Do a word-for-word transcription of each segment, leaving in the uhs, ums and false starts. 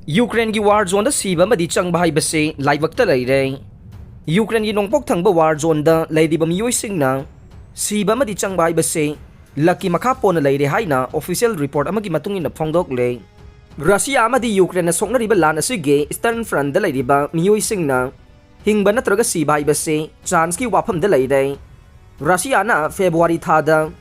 ꯌꯨꯀ꯭ꯔꯦꯟꯒꯤ ꯋꯥꯔ ꯖꯣꯟꯗ ꯁꯤꯕ ꯑꯃꯗꯤ ꯆꯪꯕ ꯍꯥꯏꯕꯁꯤ ꯂꯥꯏꯕꯛꯇ ꯂꯩꯔꯦ꯫ ꯌꯨꯀ꯭ꯔꯦꯟꯒꯤ ꯅꯣꯡꯄꯣꯛ ꯊꯪꯕ ꯋꯥꯔ ꯖꯣꯟꯗ ꯂꯩꯔꯤꯕ ꯃꯤꯑꯣꯏꯁꯤꯡꯅ ꯁꯤꯕ ꯑꯃꯗꯤ ꯆꯪꯕ ꯍꯥꯏꯕꯁꯤ ꯂꯛꯀꯤ ꯃꯈꯥ ꯄꯣꯟꯅ ꯂꯩꯔꯦ ꯍꯥꯏꯅ ꯑꯣꯐꯤꯁꯤꯌꯦꯜ ꯔꯤꯄꯣꯔꯠ ꯑꯃꯒꯤ ꯃꯇꯨꯡ ꯏꯟꯅ ꯐꯣꯡꯗꯣꯛꯂꯦ꯫ ꯔꯁꯤꯌꯥ ꯑꯃꯗꯤ ꯌꯨꯀ꯭ꯔꯦꯟꯅ ꯁꯣꯛꯅꯔꯤꯕ ꯂꯥꯟ ꯑꯁꯤꯒꯤ ꯏꯁꯇꯔꯟ ꯐ꯭ꯔꯟꯗ ꯂꯩꯔꯤꯕ ꯃꯤꯑꯣꯏꯁꯤꯡꯅ ꯍꯤꯡꯕ ꯅꯠꯇ꯭ꯔꯒ ꯁꯤꯕ ꯍꯥꯏꯕꯁꯤ ꯆꯥꯟꯁꯀꯤ ꯋꯥꯐꯝꯗ ꯂꯩꯔꯦ꯫ ꯔꯁꯤꯌꯥꯅ ꯐꯦꯕ꯭ꯔꯨꯋꯥꯔꯤ ꯊꯥꯗ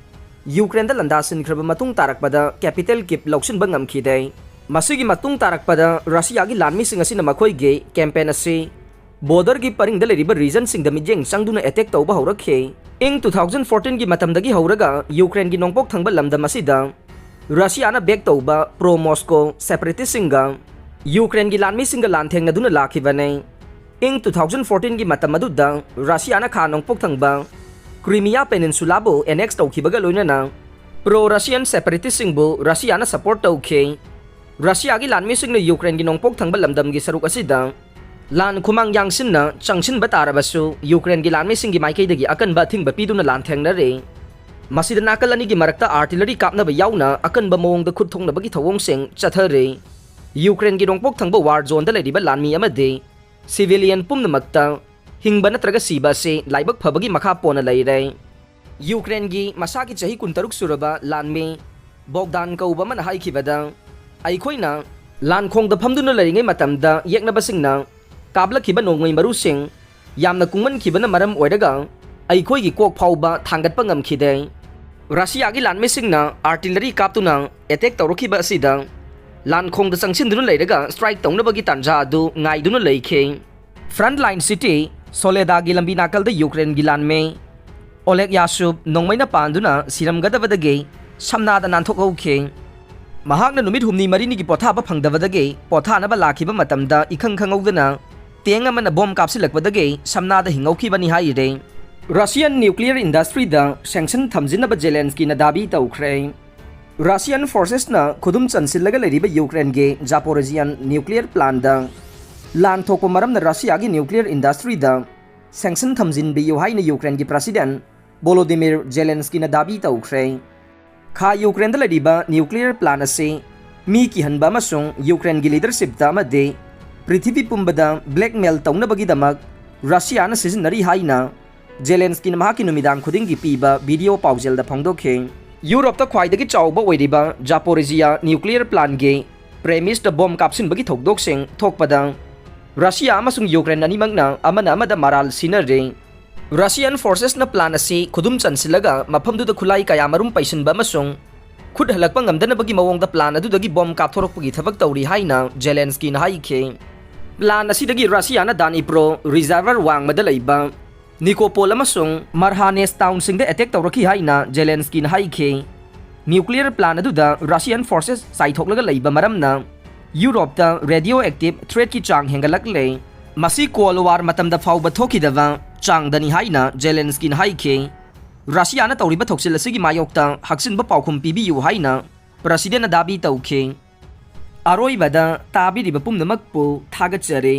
ꯌꯨꯀ꯭ꯔꯦꯟꯗ ꯂꯥꯟꯗꯥꯁꯤꯟꯈ꯭ꯔꯕ ꯃꯇꯨꯡ ꯇꯥꯔꯛꯄꯗ ꯀꯦꯄꯤꯇꯦꯜ ꯀꯤꯞ ꯂꯧꯁꯤꯟꯕ ꯉꯝꯈꯤꯗꯦ꯫ ꯃꯁꯤꯒꯤ ꯃꯇꯨꯡ ꯇꯥꯔꯛꯄꯗ ꯔꯁꯤꯌꯥꯒꯤ ꯂꯥꯟꯃꯤꯁꯤꯡ ꯑꯁꯤꯅ ꯃꯈꯣꯏꯒꯤ ꯀꯦꯝꯄꯦꯟ ꯑꯁꯤ ꯕꯣꯔꯗꯔꯒꯤ ꯄꯔꯤꯡꯗ ꯂꯩꯔꯤꯕ ꯔꯤꯖꯟꯁꯤꯡꯗ ꯃꯤꯠꯌꯦꯡ ꯆꯪꯗꯨꯅ ꯑꯦꯇꯦꯛ ꯇꯧꯕ ꯍꯧꯔꯛꯈꯤ꯫ ꯏꯪ ꯇꯨ ꯊꯥꯎꯖꯟ ꯐꯣꯔꯇꯤꯟꯒꯤ ꯃꯇꯝꯗꯒꯤ ꯍꯧꯔꯒ ꯌꯨꯀ꯭ꯔꯦꯟꯒꯤ ꯅꯣꯡꯄꯣꯛ ꯊꯪꯕ ꯂꯝꯗꯝ ꯑꯁꯤꯗ ꯔꯁꯤꯌꯥꯅ ꯕꯦꯛ ꯇꯧꯕ ꯄ꯭ꯔꯣ ꯃꯣꯁꯀꯣ ꯁꯦꯄꯔꯦꯇꯤꯁꯁꯤꯡꯒ ꯌꯨꯀ꯭ꯔꯦꯟꯒꯤ ꯂꯥꯟꯃꯤꯁꯤꯡꯒ ꯂꯥꯟꯊꯦꯡꯅꯗꯨꯅ ꯂꯥꯛꯈꯤꯕꯅꯤ꯫ ꯏꯪ ꯇꯨ ꯊꯥꯎꯖꯟ ꯐꯣꯔꯇꯤꯟꯒꯤ ꯃꯇꯝ ꯑꯗꯨꯗ ꯔꯁꯤꯌꯥꯅ ꯈꯥ ꯅꯣꯡꯄꯣꯛ ꯊꯪꯕ ꯀ꯭ꯔꯤꯃꯤꯌꯥ ꯄꯦꯅꯤꯟꯁꯨꯂꯥꯕꯨ ꯑꯦꯅꯦꯛꯁ ꯇꯧꯈꯤꯕꯒ ꯂꯣꯏꯅꯅ ꯄ꯭ꯔꯣ ꯔꯁꯤꯌꯟ ꯁꯦꯄꯔꯦꯇꯤꯁꯁꯤꯡꯕꯨ ꯔꯁꯤꯌꯥꯅ ꯁꯄꯣꯔꯠ ꯇꯧꯈꯤ꯫ ꯔꯁꯤꯌꯥꯒꯤ ꯂꯥꯟꯃꯤꯁꯤꯡꯅ ꯌꯨꯀ꯭ꯔꯦꯟꯒꯤ ꯅꯣꯡꯄꯣꯛ ꯊꯪꯕ ꯂꯝꯗꯝꯒꯤ ꯁꯔꯨꯛ ꯑꯁꯤꯗ ꯂꯥꯟ ꯈꯨꯃꯥꯡ ꯌꯥꯡꯁꯤꯟꯅ ꯆꯪꯁꯤꯟꯕ ꯇꯥꯔꯕꯁꯨ ꯌꯨꯀ꯭ꯔꯦꯟꯒꯤ ꯂꯥꯟꯃꯤꯁꯤꯡꯒꯤ ꯃꯥꯏꯀꯩꯗꯒꯤ ꯑꯀꯟꯕ ꯑꯊꯤꯡꯕ ꯄꯤꯗꯨꯅ ꯂꯥꯟꯊꯦꯡꯅꯔꯦ꯫ ꯃꯁꯤꯗ ꯅꯥꯀꯜ ꯑꯅꯤꯒꯤ ꯃꯔꯛꯇ ꯑꯥꯔꯇꯤꯂꯔꯤ ꯀꯥꯞꯅꯕ ꯌꯥꯎꯅ ꯑꯀꯟꯕ ꯃꯑꯣꯡꯗ ꯈꯨꯠ ꯊꯣꯛꯅꯕꯒꯤ ꯊꯧꯑꯣꯡꯁꯤꯡ ꯆꯠꯊꯔꯦ꯫ ꯌꯨꯀ꯭ꯔꯦꯟꯒꯤ ꯅꯣꯡꯄꯣꯛ ꯊꯪꯕ ꯋꯥꯔ ꯖꯣꯟꯗ ꯂꯩꯔꯤꯕ ꯂꯥꯟꯃꯤ ꯑꯃꯗꯤ ꯁꯤꯚꯤꯂꯤꯌꯟ ꯄꯨꯝꯅꯃꯛꯇ ꯍꯤꯡꯕ ꯅꯠꯇ꯭ꯔꯒ ꯁꯤꯕ ꯑꯁꯤ ꯂꯥꯏꯕꯛ ꯐꯕꯒꯤ ꯃꯈꯥ ꯄꯣꯟꯅ ꯂꯩꯔꯦ꯫ ꯌꯨꯀ꯭ꯔꯦꯟꯒꯤ ꯃꯁꯥꯒꯤ ꯆꯍꯤ ꯀꯨꯟꯇꯔꯨꯛ ꯁꯨꯔꯕ ꯂꯥꯟꯃꯤ ꯕꯣꯒꯗꯥꯟ ꯀꯧꯕ ꯑꯃꯅ ꯍꯥꯏꯈꯤꯕꯗ, "ꯑꯩꯈꯣꯏꯅ ꯂꯥꯟꯈꯣꯡꯗ ꯐꯝꯗꯨꯅ ꯂꯩꯔꯤꯉꯩ ꯃꯇꯝꯗ ꯌꯦꯛꯅꯕꯁꯤꯡꯅ ꯀꯥꯞꯂꯛꯈꯤꯕ ꯅꯣꯡꯃꯩ ꯃꯔꯨꯁꯤꯡ ꯌꯥꯝꯅ ꯀꯨꯡꯃꯟꯈꯤꯕꯅ ꯃꯔꯝ ꯑꯣꯏꯔꯒ ꯑꯩꯈꯣꯏꯒꯤ ꯀꯣꯛ ꯐꯥꯎꯕ ꯊꯥꯡꯒꯠꯄ ꯉꯝꯈꯤꯗꯦ"꯫ ꯔꯁꯤꯌꯥꯒꯤ ꯂꯥꯟꯃꯤꯁꯤꯡꯅ ꯑꯥꯔꯇꯤꯂꯔꯤ ꯀꯥꯞꯇꯨꯅ ꯑꯦꯇꯦꯛ ꯇꯧꯔꯛꯈꯤꯕ ꯑꯁꯤꯗ ꯂꯥꯟꯈꯣꯡꯗ ꯆꯪꯁꯤꯟꯗꯨꯅ ꯂꯩꯔꯒ ꯁ꯭ꯇ꯭ꯔꯥꯏꯛ ꯇꯧꯅꯕꯒꯤ ꯇꯥꯟꯖꯥ ꯑꯗꯨ ꯉꯥꯏꯗꯨꯅ ꯂꯩꯈꯤ꯫ ꯐ꯭ꯔꯟꯠ ꯂꯥꯏꯟ ꯁꯤꯇꯤ ꯁꯣꯂꯦꯗꯥꯒꯤ ꯂꯝꯕꯤ ꯅꯥꯀꯜꯗ ꯌꯨꯀ꯭ꯔꯦꯟꯒꯤ ꯂꯥꯟꯃꯤ ꯑꯣꯂꯦꯛ ꯌꯥꯁꯨꯞ ꯅꯣꯡꯃꯩꯅ ꯄꯥꯟꯗꯨꯅ ꯁꯤꯔꯝꯒꯗꯕꯗꯒꯤ ꯁꯝꯅꯥꯗ ꯅꯥꯟꯊꯣꯛꯍꯧꯈꯤ꯫ ꯃꯍꯥꯛꯅ ꯅꯨꯃꯤꯠ ꯍꯨꯝꯅꯤ ꯃꯔꯤꯅꯤꯒꯤ ꯄꯣꯊꯥꯕ ꯐꯪꯗꯕꯗꯒꯤ ꯄꯣꯊꯥꯅꯕ ꯂꯥꯛꯈꯤꯕ ꯃꯇꯝꯗ ꯏꯈꯪ ꯈꯪꯍꯧꯗꯅ ꯇꯦꯡ ꯑꯃꯅ ꯕꯣꯝ ꯀꯥꯞꯁꯤꯜꯂꯛꯄꯗꯒꯤ ꯁꯝꯅꯥꯗ ꯍꯤꯡꯍꯧꯈꯤꯕꯅꯤ ꯍꯥꯏꯔꯤ꯫ ꯔꯁꯤꯌꯟ ꯅ꯭ꯌꯨꯀ꯭ꯂꯤꯌꯔ ꯏꯟꯗꯁꯇ꯭ꯔꯤꯗ ꯁꯦꯡꯁꯟ ꯊꯝꯖꯤꯟꯅꯕ ꯖꯦꯂꯦꯟꯁꯀꯤꯅ ꯗꯥꯕꯤ ꯇꯧꯈ꯭ꯔꯦ꯫ ꯔꯁꯤꯌꯟ ꯐꯣꯔꯁꯦꯁꯅ ꯈꯨꯗꯨꯝ ꯆꯟꯁꯤꯜꯂꯒ ꯂꯩꯔꯤꯕ ꯌꯨꯀ꯭ꯔꯦꯟꯒꯤ ꯖꯥꯄꯣꯔꯤꯖꯤꯌꯟ ꯅ꯭ꯌꯨꯀ꯭ꯂꯤꯌꯔ ꯄ꯭ꯂꯥꯟꯗ ꯂꯥꯟ ꯊꯣꯛꯄ ꯃꯔꯝꯅ ꯔꯁꯤꯌꯥꯒꯤ ꯅ꯭ꯌꯨꯀ꯭ꯂꯤꯌꯔ ꯏꯟꯗꯁꯇ꯭ꯔꯤꯗ ꯁꯦꯡꯁꯟ ꯊꯝꯖꯤꯟꯕꯤꯌꯨ ꯍꯥꯏꯅ ꯌꯨꯀ꯭ꯔꯦꯟꯒꯤ ꯄ꯭ꯔꯁꯤꯗꯦꯟ ꯕꯣꯂꯣꯗꯤꯃꯤꯔ ꯖꯦꯂꯦꯟꯁꯀꯤꯅ ꯗꯥꯕꯤ ꯇꯧꯈ꯭ꯔꯦ꯫ ꯈꯥ ꯌꯨꯀ꯭ꯔꯦꯟꯗ ꯂꯩꯔꯤꯕ ꯅ꯭ꯌꯨꯀ꯭ꯂꯤꯌꯔ ꯄ꯭ꯂꯥꯟ ꯑꯁꯤ ꯃꯤ ꯀꯤꯍꯟꯕ ꯑꯃꯁꯨꯡ ꯌꯨꯀ꯭ꯔꯦꯟꯒꯤ ꯂꯤꯗꯔꯁꯤꯞꯇ ꯑꯃꯗꯤ ꯄ꯭ꯔꯤꯊꯤꯕꯤ ꯄꯨꯝꯕꯗ ꯕ꯭ꯂꯦꯛꯃꯦꯜ ꯇꯧꯅꯕꯒꯤꯗꯃꯛ ꯔꯁꯤꯌꯥꯅ ꯁꯤꯖꯤꯟꯅꯔꯤ ꯍꯥꯏꯅ ꯖꯦꯂꯦꯟꯁꯀꯤꯅ ꯃꯍꯥꯛꯀꯤ ꯅꯨꯃꯤꯗꯥꯡ ꯈꯨꯗꯤꯡꯒꯤ ꯄꯤꯕ ꯚꯤꯗꯤꯑꯣ ꯄꯥꯎꯖꯦꯜꯗ ꯐꯣꯡꯗꯣꯛꯈꯤ꯫ ꯌꯨꯔꯣꯞꯇ ꯈ꯭ꯋꯥꯏꯗꯒꯤ ꯆꯥꯎꯕ ꯑꯣꯏꯔꯤꯕ ꯖꯥꯄꯣꯔꯤꯖꯤꯌꯥ ꯅ꯭ꯌꯨꯀ꯭ꯂꯤꯌꯔ ꯄ꯭ꯂꯥꯟꯒꯤ ꯄ꯭ꯔꯦꯃꯤꯁꯇ ꯕꯣꯝ ꯀꯥꯞꯁꯤꯟꯕꯒꯤ ꯊꯧꯗꯣꯛꯁꯤꯡ ꯊꯣꯛꯄꯗ ꯔꯁꯤꯌꯥ ꯑꯃꯁꯨꯡ ꯌꯨꯀ꯭ꯔꯦꯟ ꯑꯅꯤꯃꯛꯅ ꯑꯃꯅ ꯑꯃꯗ ꯃꯔꯥꯜ ꯁꯤꯅꯔꯦ꯫ ꯔꯁꯤꯌꯥꯟ ꯐꯣꯔꯁꯦꯁꯅ ꯄ꯭ꯂꯥꯟ ꯑꯁꯤ ꯈꯨꯗꯨꯝ ꯆꯟꯁꯤꯜꯂꯒ ꯃꯐꯝꯗꯨꯗ ꯈꯨꯠꯂꯥꯏ ꯀꯌꯥꯃꯔꯨꯝ ꯄꯩꯁꯤꯟꯕ ꯑꯃꯁꯨꯡ ꯈꯨꯠ ꯍꯜꯂꯛꯄ ꯉꯝꯗꯅꯕꯒꯤ ꯃꯑꯣꯡꯗ ꯄ꯭ꯂꯥꯟ ꯑꯗꯨꯗꯒꯤ ꯕꯣꯝ ꯀꯥꯞꯊꯣꯔꯛꯄꯒꯤ ꯊꯕꯛ ꯇꯧꯔꯤ ꯍꯥꯏꯅ ꯖꯦꯂꯦꯟꯁꯀꯤꯅ ꯍꯥꯏꯈꯤ꯫ ꯄ꯭ꯂꯥꯟ ꯑꯁꯤꯗꯒꯤ ꯔꯁꯤꯌꯥꯅ ꯗꯥꯅꯤꯄ꯭ꯔꯣ ꯔꯤꯖꯔꯚꯔ ꯋꯥꯡꯃꯗ ꯂꯩꯕ ꯅꯤꯀꯣꯄꯣꯜ ꯑꯃꯁꯨꯡ ꯃꯔꯍꯥꯅꯦꯁ ꯇꯥꯎꯟꯁꯤꯡꯗ ꯑꯦꯇꯦꯛ ꯇꯧꯔꯛꯈꯤ ꯍꯥꯏꯅ ꯖꯦꯂꯦꯟꯁꯀꯤꯅ ꯍꯥꯏꯈꯤ꯫ ꯅ꯭ꯌꯨꯀ꯭ꯂꯤꯌꯔ ꯄ꯭ꯂꯥꯟ ꯑꯗꯨꯗ ꯔꯁꯤꯌꯥꯟ ꯐꯣꯔꯁꯦꯁ ꯆꯥꯏꯊꯣꯛꯂꯒ ꯂꯩꯕ ꯃꯔꯝꯅ ꯌꯨꯔꯣꯞꯇ ꯔꯦꯗꯤꯑꯣ ꯑꯦꯛꯇꯤꯚ ꯊ꯭ꯔꯦꯠꯀꯤ ꯆꯥꯡ ꯍꯦꯟꯒꯠꯂꯛꯂꯦ꯫ ꯃꯁꯤ ꯀꯣꯜ ꯋꯥꯔ ꯃꯇꯝꯗ ꯐꯥꯎꯕ ꯊꯣꯛꯈꯤꯗꯕ ꯆꯥꯡꯗꯅꯤ ꯍꯥꯏꯅ ꯖꯦꯂꯦꯟꯁꯀꯤꯅ ꯍꯥꯏꯈꯤ꯫ ꯔꯁꯤꯌꯥꯅ ꯇꯧꯔꯤꯕ ꯊꯧꯁꯤꯜ ꯑꯁꯤꯒꯤ ꯃꯥꯌꯣꯛꯇ ꯍꯛꯆꯤꯟꯕ ꯄꯥꯎꯈꯨꯝ ꯄꯤꯕꯤꯌꯨ ꯍꯥꯏꯅ ꯄ꯭ꯔꯁꯤꯗꯦꯟꯅ ꯗꯥꯕꯤ ꯇꯧꯈꯤ꯫ ꯑꯔꯣꯏꯕꯗ ꯇꯥꯕꯤꯔꯤꯕ ꯄꯨꯝꯅꯃꯛꯄꯨ ꯊꯥꯒꯠꯆꯔꯤ꯫